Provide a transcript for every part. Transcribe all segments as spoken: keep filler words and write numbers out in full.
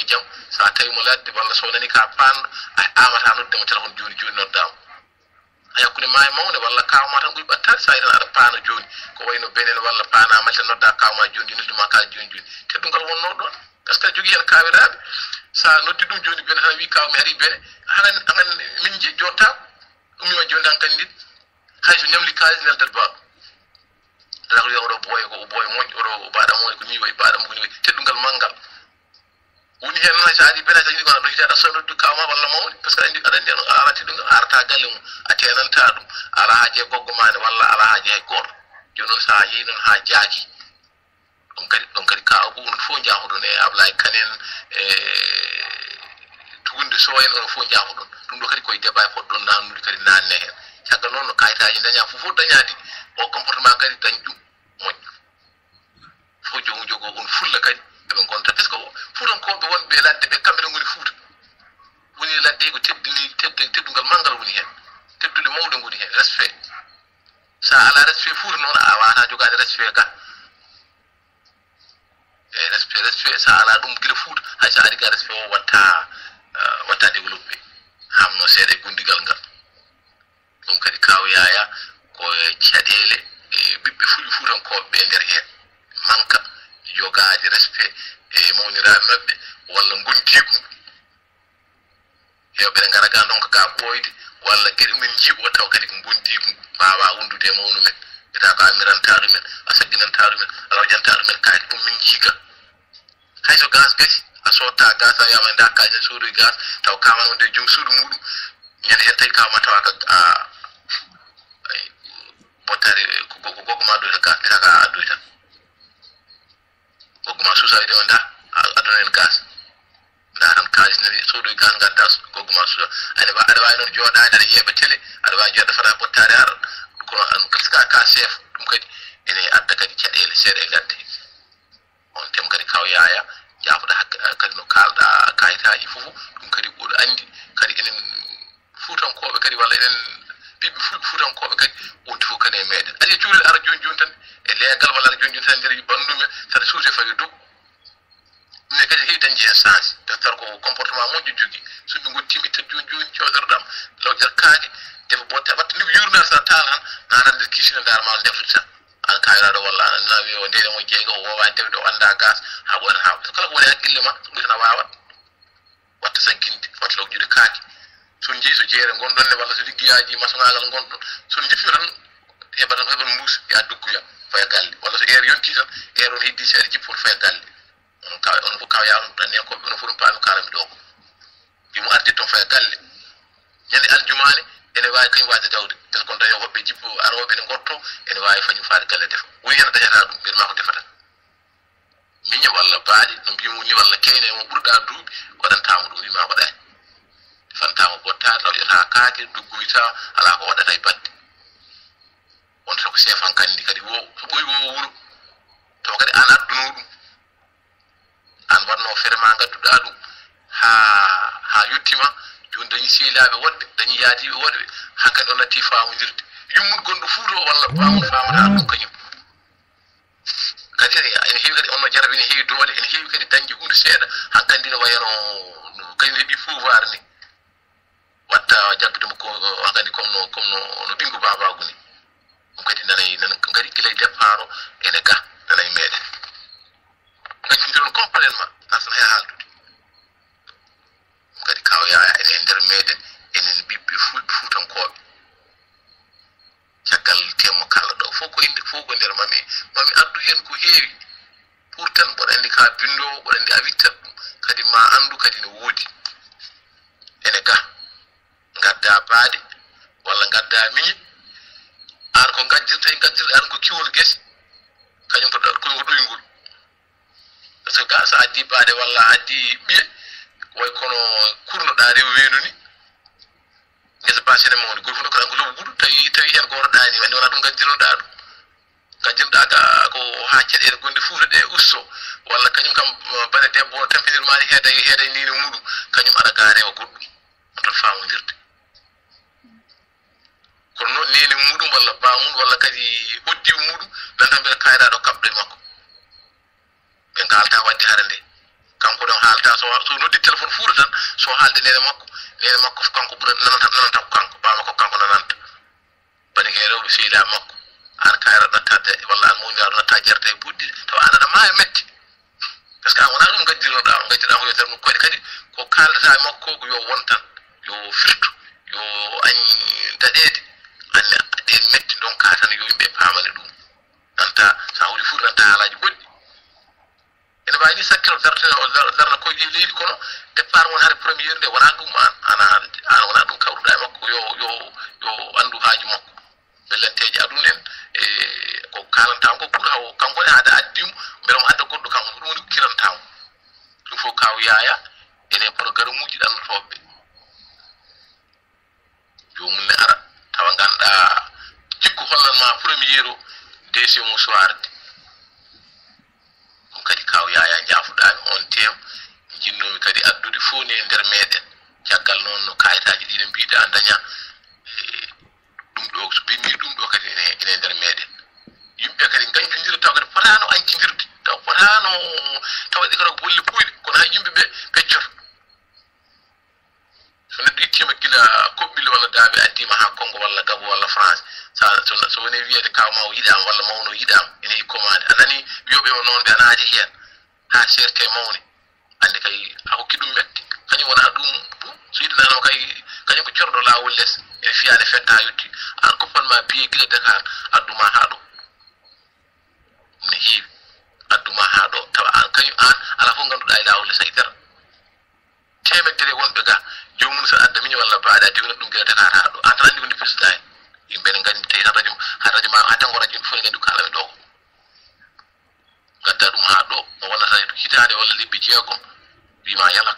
jam, so a tawi mo ladde walla so nani ka paanɗo, a amata nodde mo téléphone jooni jooni nodda mo. A hakkunde maayo mawne walla kaw ma tan ɓuri ɓattaade, so a yiɗan aɗa paana jooni, ko wayno Benin walla paana Mali tan nodda kaw ma jooni jooni, noddu ma ka jooni jooni. Teddungal wonno ɗon. Parce que aɗa jogii heen kaawiraaɓe, so a noddi ɗum jooni Benin tan a wii kaw mi arii Benin, hanan, hanan min nji-, jottaako, ummiima jooni tan kadi ndin, hay so ñamli kaalis neldat baaba. Dara ko wiya oɗo booy ko booy moƴƴo, oɗo baaɗam moƴƴo ko nii wayi, baaɗam ko nii wayi, teddungal manngal. Woni heen noon hay so a arii Benin hay so a yiɗi ko a ɗoyta aɗa soña noddu kaw ma walla mawni, parce que aɗa anndi, aɗa anndi on a alaa teddungal, a arata galle mum, a teenantaa ɗum, a alaa haaji e goggo ma ne walla a alaa haaji hay gooto. Jooni noon so a yehii noon haa jaaki, ɗum kadi, ɗum kadi ka o ko onon fof njaafoɗon e Ablaye Kane en, e Tugunde Sow en, onon fof njaafoɗon. Ɗum ɗo kadi koye débat e potɗon naannude kadi naanne heen. Caggal noon no kayitaaji dañaa fof, fof dañaade o comportement kadi dañ ɗum moƴƴo. Fof joomum jogo on fulla kadi eɓe ngonta. Parce que Fuutankooɓe wonɓe e ladde ɓe kamɓe tan ngoni Fuuta. Woni ladde ko teddini, tedde, teddungal manngal woni heen. Teddude mawɗe ngoni heen, respect. So a alaa respect Fuuta noon a waawataa jogaade respect ga. E respect, respect, so a alaa ɗum gila Fuuta, hay so a ari ga respect o watta, ah, watta développé. Hamno seeɗa e gondigal ngal. Ɗum kadi kaw Yaya ko e caɗeele e ɓiɓɓe fulɓe Fuutankooɓe ɓe nder heen. Manka jogaade respect e mawniraaɓe maɓɓe walla ngondiigu. Yo ɓe ngara ga ndonka ga ɓooyde walla geɗe men njiiɓo taw kadi ko ngondiigu mbaawa wondude e mawnu men. Mbiyata ko a miranta ɗumen, a sagginanta ɗumen, a rawjanta ɗumen, kadi ɗum min njii ga. Hay so gas gasi, a sotta gas, a wiyama nda kaji soodoy gas, taw kaman wonde joom suudu muɗum, ñande hen tawi kawma tawa ka, a, ay, bottari ko, ko, ko goggo ma addoyta gas, mbiyata ka a addoyta. Goggo ma suusa wiide on da, a, addono en gas. Nda tan kalis nani soodoy gas ngadda goggo ma suusa. Aɗa wa-, aɗa wawi noon jooɗade, aɗa yeeɓa télé, aɗa wawi jooɗa fata bottari ara. Kono an, parce que ka chef, ɗum kadi ene adda kadi caɗele seeɗa e ladde. On tem kadi kaw Yaya, jaafoɗa hak-, kadi no kaalɗa kayitaaji fof, ɗum kadi oɗo anndi kadi enen Fuutankooɓe kadi walla enen ɓiɓɓe Fu-, Fuutankooɓe kadi, wonti fof kadi e meɗen. Aɗa cuurel ara jooni jooni tan e leegal walla ara jooni jooni tan nder banndum en, saɗa suuti fawi dow. Ɗum ne kadi heewi dañde heen chance. Docteur ko comportement moƴƴo jogii. So ɓe ngotti mi tan jooni jooni coodotoɗam, lawƴat kaake, defa botte, watta ni ko yurnaade tan taal tan, naata nder kisine ndaar ma defde tan. An kayraɗo walla an na wiya o ndene mo jeega o wowa defde o annda gas ha ɓoyata ha. Kala ko woni hakkille ma, ɗum tan a waawat. Watta sankinde, watta lawƴude kaake. So on jeeyi so jeere ngonɗon ne walla so liggeyaaji masoŋaagal ngonɗon, so on jippi tan heɓa tan heɓa mbuus ya duggoya faya galle. Walla so heure yonti tan, heure on heddi seeɗa jippo faya galle. On kaw, on fof kaw yaawon tan nen ko on fof ɗum paami kaalami ɗo ko. Bimo arde toon faya galle. Ñande aljumaane ene waawi kañum waade dawde. Parce que on daña woɓɓe jippo arooɓe ne ngotto, ene waawi fañum faade galle defa. Woni heen dañata ɗum, mbiyat ma ko defata. Miña walla baaɗi, no mbiyum ni walla keyne mo ɓurɗa duuɓi, waɗanta mo ɗum, wima waɗani. Defanta mo bottaade, lawƴata kaake, duggoyta, alaa ko waɗata e baɗde. On sabu chef an kandi kadi wo, so ɓoyi wo wuro. Tawa kadi an adduno ɗum. An wanno fere ma ngadduɗa ɗum. Ha, ha yettima, joni dañi sehilaɓe woɗɓe, dañi yaadiɓe woɗɓe, hankadi o natti famondirde. Yummum gonɗo Fuuta o walla bamum famata ɗum kañum. Kadi ene heewi kadi, on no jarabi, ene heewi doole, ene heewi kadi dañde hunde seeɗa, hankadi ne wayano no kañum heeɓi pouvoir ni. Watta jaggude mo ko, hankadi comme no, comme no, no ɓinngu babagu ni. Ɗum kadi nanay, nan kadi gila e départ o, ene ga, nanay meɗen. Ngaccindiron complètement, nasana he haaldude. Ɗum kadi kaw Yaya ene e nder meɗen, enen ɓiɓɓe fulɓe Fuutankooɓe. Caggal temo kala ɗo, fof ko inde, fof ko nder mami, mami addu heen ko heewi. Pour tan mboɗo anndi ka binndoowo, mboɗo anndi a wittat ɗum. Kadi ma anndu kadi no woodi. Ene ga, ngadda baaɗe, walla ngadda miñe. Aan ko ngajjirta e ngajjirɗe, aan ko kiwol gese. Kañum ko ɗo-, ko ɗoyngol. Parce que ga so addi baaɗe walla addi ɓiye, way kono kurnoɗa rew weendu ni. Ngesa ba sene mawni, gol fof ko ɗan ko lobu gudu, tawi, tawi heen gooto ɗaani, wandi wona ɗum ngajjirnoɗa ɗum. Ngajjirɗa ga ko haa caɗeele gonɗe Fuuta ɗe usto, walla kañum kam, eh, bane debbo o tampinirmaani heeday, heeday nene muɗum, kañum ara ga rewa goɗɗum. Oton faamondirde. Kono noon nene muɗum walla bamum walla kadi hoddiiɓe muɗum, nan tan mbiɗa kayɗa ɗo kaɓɗo e makko. Ɓe ngaalta waɗde hara nde. Kanko ɗon haalta, so, so noddi téléphone fuuta tan, so haalde neene makko, neene makko kanko ɓura nanata, nanata ko kanko, baa makko kanko nananta. Bani kay rewɓe sehilaaɓe makko, aan kay aɗa nattaade, walla aan mawni aɗa natta jarte e buɗɗi, tawa aan aɗa maaya metti. Parce que aan wonaa ɗum ngajjirnoɗaa, ngajjirɗaa ko yo tan koyɗe kadi, ko kaaldataa e makko ko yo won tan, yo firtu, yo añ daɗeede, anne ɗeen metti ndonkaa tan yo yimɓe paamane ɗum. Nanta, so a holi fuuta nanta haalaaji goɗɗi. Ene waawi ni sakkiro dartene, o dar-, darna koyɗe e leydi, kono départ mon hare première nde wonaa ɗum aan, aan, aan wonaa ɗum kawruɗaa e makko, yo, yo, yo anndu haaju makko. Bellanteeji aduna en, e ko kaalantaa ko ɓuri haw, kanko ne hade addi mo, mbele mo adda goɗɗo kanko, ɗum woni ko kirantaa mo. Ɗum fof kaw yaaya, ene poto garamuuji ɗannotooɓe ɓe. Joomum ne ara, tawa nganndaa jikku hollan ma premier o, deuxième o soirde. Ɗum kadi kaw yaaya njaafuɗaami on teem, njinnoomi kadi addude fof ne e nder meeɗen. Caggal noon no kayitaaji ɗi no mbiɗa daña, e, ɗum ɗo, so ɓenni ɗum ɗo kadi ene, ene nder meeɗen. Yimɓe kadi ngancondira taw kadi potaano ancindirde, taw potaano, tawa ɗi kadi ko bolle puyɗe, kono hay yimɓe ɓe peccoto. So neɗɗo ittiima gila Koɓɓillo walla Daabe addiima haa Konngo walla Gabo walla France, so, so, so woni wiyeede kaaw ma o yiɗaama walla mawno o yiɗaama, ene yiɗi komaade. A nanii wiyooɓe mo noon ɓe ana aji heen haa ceerte mawni. Anndi kay a hokki ɗum metti. Kañum wonaa ɗum, ɗum. So yiɗanaano kay, kañum ko corɗo laawol les. Ene fiya ne fetta yotti. Aan ko fanma biye gila Dakar, adduma haa ɗo. Ɗum ne heewi. Adduma haa ɗo. Tawa aan kañum aan, alaa fof ngannduɗaa e laawol les hay dara. Teemedere wonɓe ga, joomum so adda miño walla baaɗe, a diwna ɗum gila Dakar haa ɗo. Aan tan anndi ko nde firsuɗaa en. Yimɓe ne nganndi tawi tan radio, haa radio ma, haa janngo radio fof ne nganndi ko kaalami ɗo ko. Ngadda ɗum haa ɗo, mo wonata hitaande walla lebbi jeegom, wima yalak.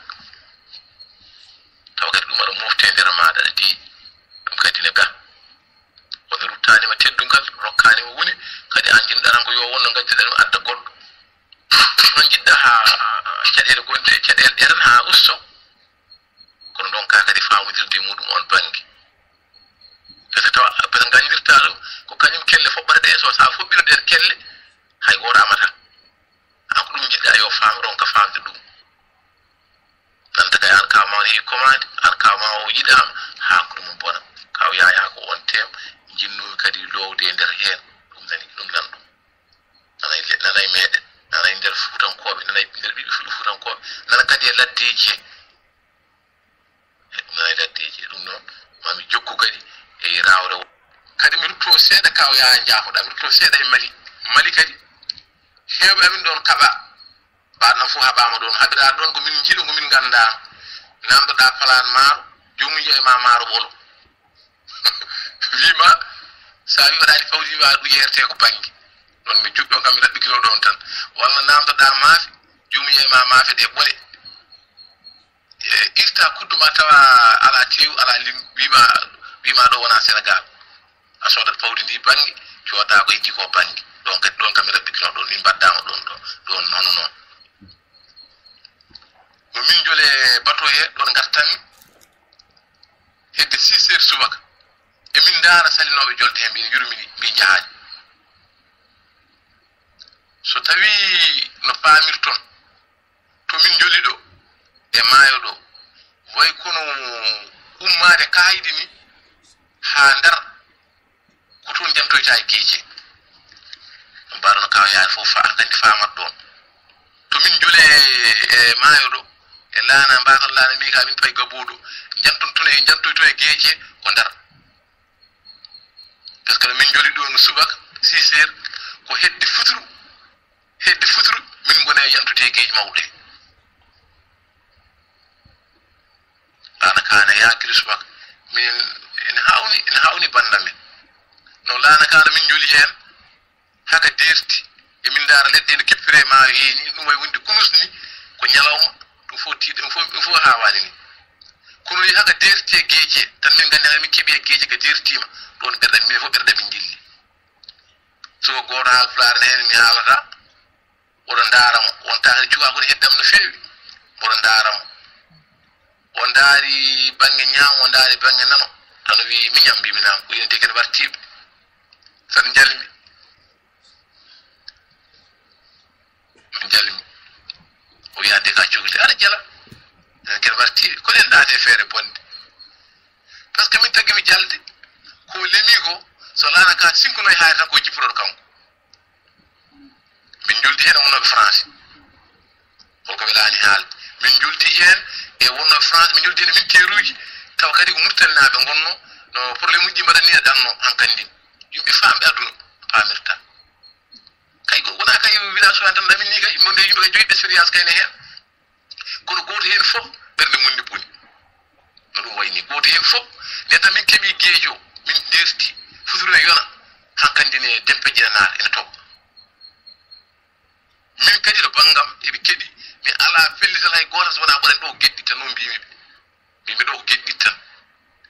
Tawa kadi ɗum aɗa mofte e nder maaɗa, aɗa deeƴi. Ɗum kadi ne ga. Kono ruttaani ma teddungal, rokkaani ma woni, kadi aan njiɗɗaa tan ko yo wonno ngajjoɗaa ɗum adda goɗɗo. Ɗum njiɗɗaa haa caɗeele gonɗe, caɗeele ɗe tan haa usto. Kono ɗon ka kadi faamondirde e muɗum on bannge. Parce que tawa, parce que nganndirtaa ɗum, ko kañum kelle foɓɓata ɗe, so sa foɓɓino ɗen kelle, hay gooto amataa. Aan ko ɗum njiɗɗaa yo faam, ronka faamde ɗum. Nanta kay aan kaaw ma o ne yiɗi komaade, aan kaaw ma o yiɗaama, haa ko ɗum bona. Kaaw Yaayaa ko on teem, njinnoomi kadi loowde e nder heen. Ɗum nani, ɗum nan ɗum. Nana e le-, nana e meeɗen, nana e nder Fuutankooɓe, nana e nder ɓiɓɓe Fuuta-, Fuutankooɓe, nana kadi e laddeeji he. He ɗum nana e laddeeji he, ɗum noon, maa mi jokku kadi e raawre wo-, kadi mi rutto seeɗa kaaw Yaayaa njaafoɗaa, mi rutto seeɗa e Mali. Mali kadi, heewɓe amin ɗoon kaɓaa. Mbaɗna fof haɓaama ɗoon, haɓiraa ɗoon ko min njiɗo, ko min nganndaa. Naamndoɗaa palaan maaro, joomum yiya e ma maaro wolo. Wii ma, so a wii waɗaani fawji, wii ma ɗum yeertee ko bannge. Ɗoon mi juɗɗo kam, mi raɓɓikino ɗoon tan. Walla naamndoɗaa maafe, joomum yiya e ma maafe ɗe ɓole. E, irta kuddu ma tawa alaa teewu, alaa lim-, wii ma, wii ma ɗo wonaa Senegaal. A soodat fawdi ndi bannge, cooda ko heddii ko bannge. Ɗoon kadi, ɗoon kam mi raɓɓikino ɗoon, min mbaɗdaama ɗoon, ɗoon, ɗoon hono noon. No min njole bato he, ɗoon ngartanmi hedde six heures subaka. E min ndaara salinooɓe jolde he, min yurmini, min njahaani. So tawii no faamirton, to min njoli ɗo, e maayo ɗo, way kono ummaade kaaydi ni haa Ndar, ko toon njantoyta e geece. Mbaɗono kaw yaade fof fa-, kandi faamat ɗoon. To min njole e maayo ɗo, e laana, mbaɗon laana mi ka min pay gabuuɗo, njanton toon e, njantoyto e geece ko Ndar. Parce que min njoli ɗoon subaka, six heures, ko hedde futuru, hedde futuru, min ngoni e yantude e geeƴi mawɗi. Laana kaana yaakiri subaka, min ene hawni, ene hawni bannda men. No laana kaana min njoli heen, haka deerti, e min ndaara leɗɗe ene keppira e maayo heeni, ɗum way wonde kunus ni, ko ñalawma, ɗum fof tiiɗi, ɗum fof, ɗum fof haawaani ni. Kono ni haka deerti e geece, tan min nganndi haka min keɓi e geece ka deertiima, ɗoon ɓerɗe, min fof ɓerɗe min njilli. So gooto haalpulaar ne heen mi haalata, oɗo ndaara mo, on taakiri cukaagu ne heddam no feewi, oɗo ndaara mo. O ndaari bannge ñaamo, o ndaari bannge nano, tan o wii, miñam, mbiimi, naam, ko ine de kene wartiiɓe. Tan njalmi. Min njalmi. O wiya, de ka Cukalel aɗa jala. Enen kene warti ko ɗen ɗaate feere bonde. Par ce que min tagi mi jalde ko lemi ko, so laana ka sinkuno e haare tan ko jippotooɗo kanko. Min njoldi heen e wonnooɓe France. Holko welaani haalde? Min njoldi heen e wonnooɓe France, min njoldi heen e militeeruuji, tawa kadi ko Muritaninaaɓe ngonnoo, no problème uji ɗi mbaɗani e ɗanno hankandi. Yimɓe faamɓe aduna paamirta. Kay ko wonaa kay village tan, amin ni kay, mo nde yimɓe kay jogi expérience kay ne heen. Kono gooto heen fof ɓernde mum ne boni. No ɗum wayi ni, gooto heen fof, nde tan min keɓi geejo, min ndeerti, futuro e yona, hankandi ne Dempa Jeenaar ene toɓa. Min kadi to banngam eɓe keɗi, mi alaa pellital hay gootal so wonaa ɓoren ɗo geɗɗi tan, noon mbiymi ɓe. Mbiymi ɗo ko geɗɗi tan.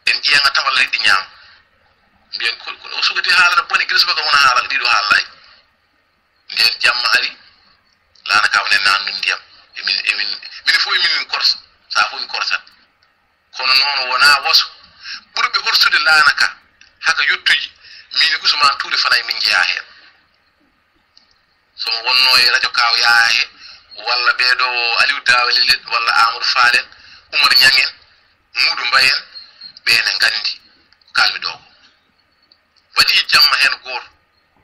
En ƴeeŋa tan walla liɗɗi ñaama. Mbiyen ko, ko o sukati haalata bone, gila subaka wona haalata, ɗiɗo haalata. Nden jamma ari, laana ka woni naannun ndiyam. Emin, emin, min fof emin korsa, saa fof min korsa. Kono noon wonaa wasu. Ɓurɓe horsude laana ka, haka yottuji, min e Usmaan Tuure Fanay min njeyaa heen. So mo wonnoo e radio Kaaw Yaaya he, walla ɓee ɗoo Aliw Daawel en, walla Aamadu Faal en, Umar Ñaŋ en, Muudu Mbay en, ɓee ne nganndi ko kaalmi ɗoo ko. Waɗi jamma heen gooto,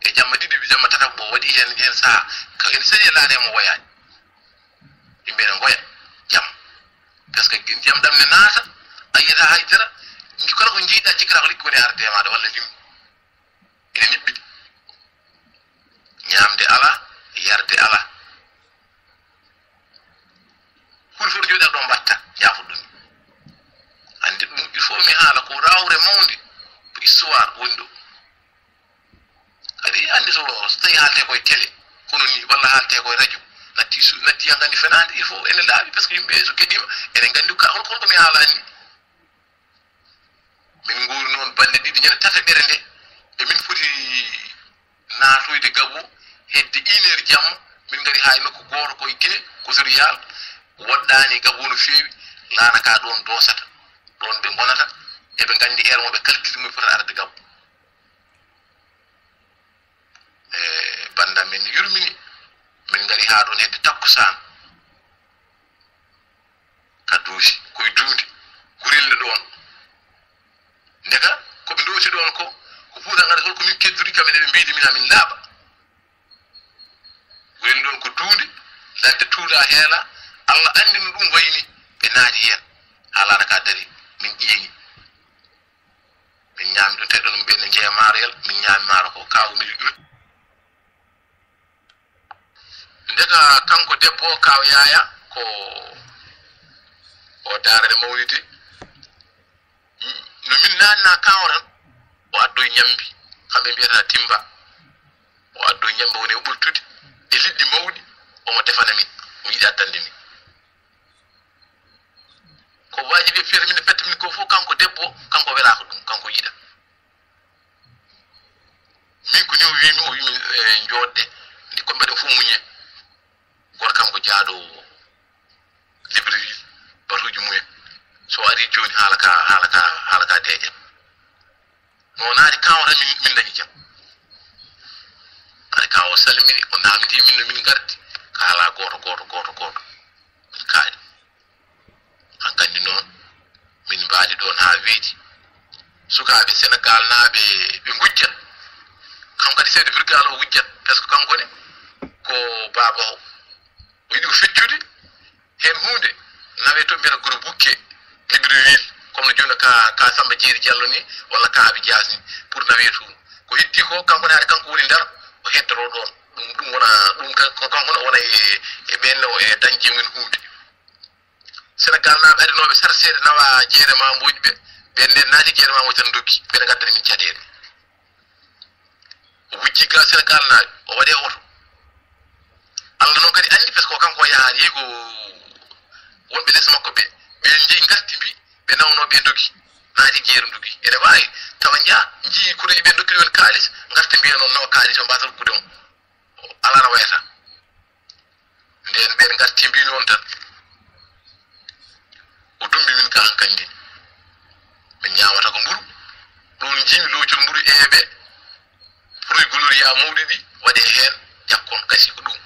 e jamma ɗiɗi, jamma tataɓo, waɗi heen, heen sahaa, ka ene seni e laana he mo woyaani. Yimɓe ne ngoya jamma. Par ce que ndiyam ɗam ne naata, a yiyata hay dara, kala ko njiyɗaa cikkata ko lekki woni arde e maaɗa walla limu. Ene niɓɓi. Ñaamde alaa, yarde alaa. Huɗo fof jooɗi ɗo mbatta, jaafoɗo ɗum. Anndi ɗum, il faut mi haala ko raawre mawnde, histoire woni ɗo. Kadi anndi so, so tawi haalte koye télé, kono ni, walla haalte koye radio, natti su-, natti hankandi fenaande, il faut ene laaɓi, par ce que yimɓe so keɗiima, ene nganndi ka, hol, holko mi haalani. Min nguuri noon balɗe ɗiɗi, ñande tataɓere nde, emin foti naatoyde Gabo, hedde une heure jamma, min ngari haa e nokku gooto ko e Gine, ko Soriyaal, woɗɗaani Gabo no feewi, laana ka ɗoon doosata, ɗoon ɓe ngonata, eɓe nganndi heure mo ɓe kalkiti mo fota arde Gabo. E bannda min yurmini, min ngari haa ɗoon hedde takkusaan. Ka duusi, koye duunde, gurel ne ɗoon. Ndeka, ko ɓe ndooti ɗoon ko, ko Fuuta ngara holko min keddori, kamɓe ne ɓe mbiidi min amin laaɓa. Gurel ne ɗoon ko duunde, ladde tuuda heela, Allah anndi no ɗum wayni, ɓe naati heen. Haa laana ka dari, min ƴeeŋi. Min ñaami ɗum, tawi ɗoon ɓe ne njeeya maaro yal, min ñaami maaro ko, kaw min ɗum. Ndeka kanko debbo o, Kaaw Yaaya, ko o daarere mawlidi. No min naatna kaawa tan, o addoyi ñambi, kamɓe mbiyata timba. O addoyi ñambi, woni o ɓoltudi e liɗɗi mawɗi, omo defana min, o yiɗi addande min. Ko waajibi e fiyata min e pette min ko fof, kanko debbo, kanko welaa ko ɗum, kanko yiɗa. Min ko ni o wiimi, o wiimi, eh, jooɗde, ndi ko mbaɗen fof muñe. Goto kanko jaaɗo Libreville, batuuji mumen. So ari jooni haala ka, haala ka, haala ka deeƴa. No naati kawra min, min dañi jam. Ari ka o salmini, o namdi min no min ngardi. Ka haala gooto, gooto, gooto, gooto. Min kaaɗi. Hankandi noon, min mbaali ɗoon haa weeti. Sukaaɓe Senegal naaɓe ɓe ngujjat. Kam kadi chef de brigade o wujjat. Par ce que kanko ne, ko baaba o. O yiɗi ko feccude heen huunde. Nawe to mbiyata Goro Bukke, Libreville, comme no jooni ka, ka Samba Jeeri Jallo ni, walla ka Abi Jaas ni, pour nawe toon. Ko heddi ko, kanko ne haɗa kanko woni Ndar, o heddoro ɗoon. Ɗum, ɗum wona, ɗum kan-, ko kanko ne wona e, e ɓeen o e dañde mum huunde. Senegal naaɓe adinooɓe sarseede nawa jeere ma mboƴ ɓe, ɓe nden naati jeere ma mboƴ tan doggi, ɓe ngaddani min caɗeele. O wujji ga Senegal naaɓe, o waɗe oto. Allah noon kadi anndi, par ce que kanko o yahaani, yehi ko wonɓe les makko ɓe, ɓe njehi ngarti mbi, ɓe nawno ɓe dogi, naati jeere dogi. Ene waawi tawa njeya, njii koɗoji ɓe dokki ɗum en kaalis, ngarti mbiya noon nawa kaalis o mbasa rokkude mo. Alaa no wayata. Nden ɓen ngarti mbi noon tan. O dumbi min ka hankandi. Min ñaamata ko mburu. Ɗum jimi loocol mburu eeɓe. Fruit gloria mawɗi ɗi waɗe heen ƴakkon kasi ko ɗum.